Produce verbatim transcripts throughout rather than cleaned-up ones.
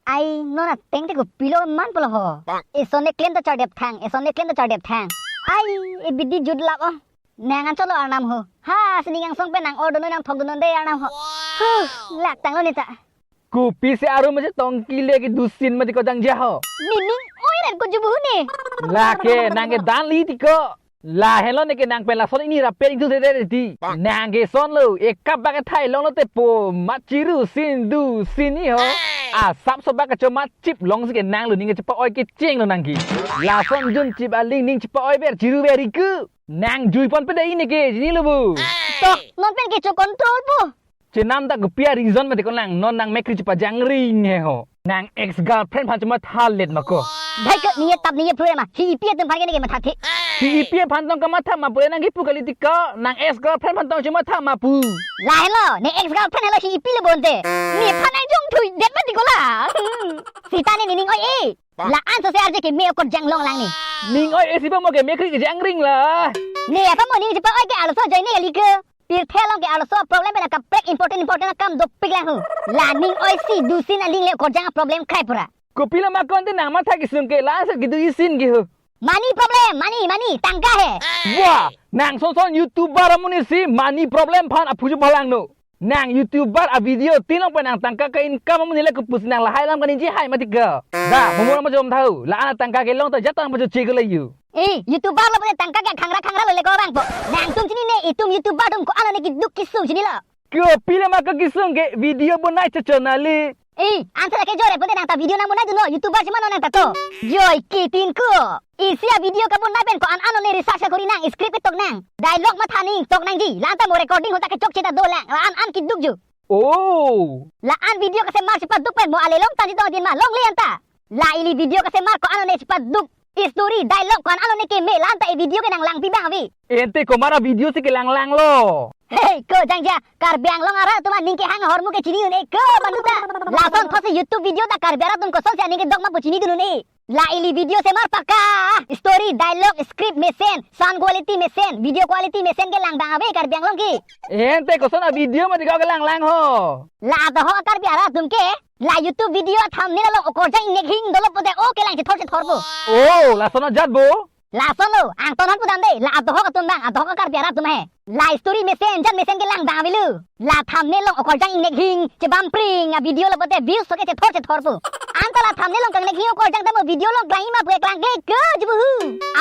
Ai, non ateng te kopilo man pulo ho. Eson eklem ta chardep thang, eson eklem ta chardep thang. Ai, e bidi jut lap o. Nang anchot lo arnam ho. Ha, sining angsong pen nang ordo non nang thok do non de arnam ho. Huh, lak tanglo ne ta. Kopisi arum si tongki le kedusin mati ko jangja ho. Nining oi ren ko jubu ne. Lake nang ke dan li ti ko. Lahelo ne ke nang pen lason ini rapet ingthu dede ti. Nang ke son lo, ekap bak ethai longlo te po, mat chiru sin du sin ni ho. Asap so bak kacho mat chip long si ke nang lo ning ke chepa-oi kecheng lo nang ke. Lason jun chip aling ning chepa-oi ber chiru ber iku. Nang jui pon pede ini ke, chini lo bu. Tok, non pen kecho control po. Chenam ta kopi a-reason mati ko nang, non nang mekri chepajangring he ho. Nang ex girlfriend aphan chematha let ma ko. Dai ke ni tap ni phure ma, hi ipi atum aphan ke ne ke matha the. Hi ipi aphan tong kamatha ma phure nang kipu kali ti ko, nang ex girlfriend aphan tong chematha ma pu. Lahelo, ne ex girlfriend helo hi ipi le bonte. Nephan nang jong thui det mati ko la. Sita ne nining oi e. La-an so se arje ke me okorjang long lang ne. Ning oi e si pamo ke mekri kejangring la. Ne apa mo ning chepa-oi ke arloso ajoine kali ke. Pirthe along ke arloso problem pen kaprek important important akam dopik lang ho. La ning oi si dusin aling le okorjang problem krai pura. Kopilo ma konte nang matha kesung ke la-an so kedu isin ke ho. Money problem, money, money, tangka he. Wah, nang son son YouTuber amonit si money problem aphan aphuju phalangno. Nang YouTuber a-video tin long pen nang tangka ke-income amonit le kopusi nang lahai alam kaningje hai mati ke. Da, mo mo ma jom thau. La-an tangka kelong ta jatang pajo che ke le yu. Eh, YouTuber lo pute tangka ke khangra khangra lo le ko bang po. Nangtum chinine, itum YouTuber atum ko-an lo ne keduk kesung chinilo. Kopilo ma ke kesung ke video bonai chochonali. Eh, answer ke jore pute nang ta video nang bonai dunnon, YouTuber chima non nang ta to. Joi kitin ko. Isi a-video kabonai pen ko-an an lo ne research kakori nang, script ketok nang. Dialogue matha ning tok nangji. La-an ta mo recording ahut ta kechokche ta dolang. La-an an keduk ju. Oh. La-an video kasemar chepaduk pen mo ale long ta jidong din ma longle anta. La ili video kasemar ko-an lo ne chepaduk. Story, dialogue ko-an lo ne keme, la-an ta e video ke nang langpi bang ave. Ente komat a-video si kelang langlo. Hei, ko jangja, Karbi Anglong arat atum aning kehang ahormu ke chinidun e ko bandu ta. Lason thotsi YouTube video ta Karbi arat atum kosonsi aning kedok ma pu chinidun un e. La ili video semar paka. Story, dialogue, script mesen, sound quality mesen, video quality mesen kelang bang ave Karbi Anglong ke. Ente koson a-video mati ko kelang lang ho. La adohok Karbi arat atum ke. La YouTube video a-thumbnail along okorjang ingnek hing dolo pute o kelang chethor chethor po. Oh, lason ajat bo. Lason lo, angton an pudam de, la adohok atum bang, adohok a-Karbi arat atum he. La story mesen, jan mesen kelang bang avelo. La thumbnail along okorjang ingnek hing, chebam pring, a-video lo pute views so ke chethor chethor po. Anta la thumbnail along kangnek hing okorjang ta mo video along klang ima pu eklang ke ke jubu hu.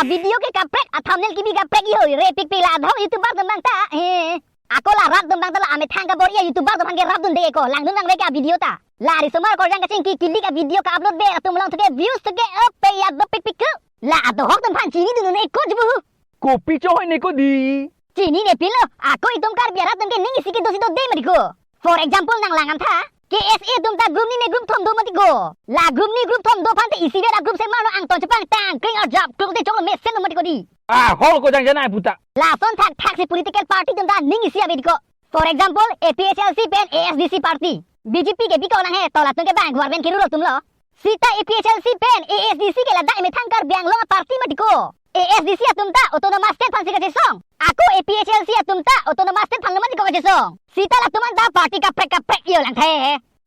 A-video ke kaprek, a-thumbnail kebi kaprek iho, repik pi la adohok YouTuber atum bang ta, he. Ako la rap dun bang ta la amethang kabor-i a-YouTuber atum aphan ke rap dun de ko, langdun langve ke a-video ta. La risomar okorjang kachingki kilik a-video ka-upload ber atum along thuke views thuke ape ya dopik pik ke. La adohok atum aphan chinidun un e ko jubu hu. Kopi chohoi ne ko di. Chinine pilo, ako itum Karbi arat atum ke ning isi kedo si do de mati ko. For example nang lang an tha, K S A atum ta group ni ne group thom do mati ko. La group ni group thom do aphan te isivet a-group semar lo angton chepangtang kring arjap klung te choklo mesen lo mati ko di. Ahol ko jangja nang puta. Lason thakthak si political party atum ta ning isi ave di ko. For example, A P H L C pen A S D C party. B J P ke biko nang he, to latum ke bang government kiru lo atum lo. Sita A P H L C pen A S D C ke ladak emethang Karbi Anglong a-party mati ko. A S D C atum ta autonomous state aphan si kachesong. Ako A P H L C atum ta autonomous state aphan lo mati ko kachesong. Sita latum anta party kaprek kaprek yo lang the.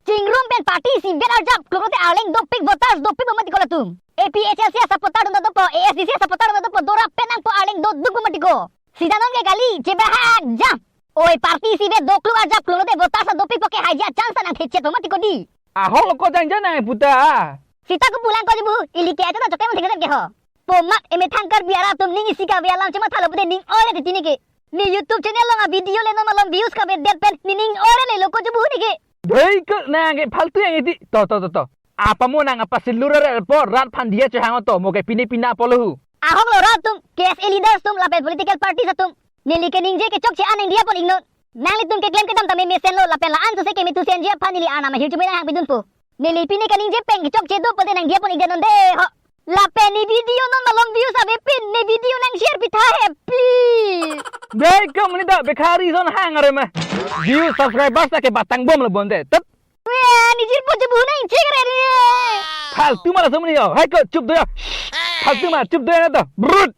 Chingrum pen party isivet arjap klung te arleng dopik voters dopik bomati ko latum. A P H L C a-supporter atum ta dopo, A S D C a-supporter atum ta dopo, dorap pen nangpo arleng doduk bomati ko. Sita non ke kali, chebahak jam. Oi party isivet dokluk arjap klung te voters a dopik po ke haiji a-chance ta nang thechet bomati ko di. Ahol ko jangja nang puta. Sita ko pulang ko jubu, ili ke aja ta choke mo thengset ke ho. Pomak emethang Karbi arat atum ning isi kave alam chematha lo pute ning oi le titi ne ke. Ne YouTube channel along a-video le non malom views kavedet pen ne ning oi le lo ko jubu ne ke. Dei ke nang ke faltu yang iti. To, to, to, to. Apa mo nang apa silura re po rat aphan dia chehang to mo ke pini pina polo hu. Ahok lo rat atum, K S A leaders atum lapen political parties atum. Neli keningje kechokche an nangdiya pon ingnon. Nanglitum keklem kedam tame mesen lo lapen la-an so se kemethu senji aphan neli arnam ahirjume nanghang pidun po. Neli pine kaningje pen kechokche do pute nangdiya pon ik de non de ho. Lapen ne video non malom views ave pin ne video nang share pitha he please. Dei ke mani da bekhari son hang are ma. View subscribers ta ke batang bom lo bonte. Tet. Weh, ne jirpo jubu nang chek re ne. Faltu ma laso mani yo. Hai ko chup do yo. Faltu ma chup do yo na to. Brut.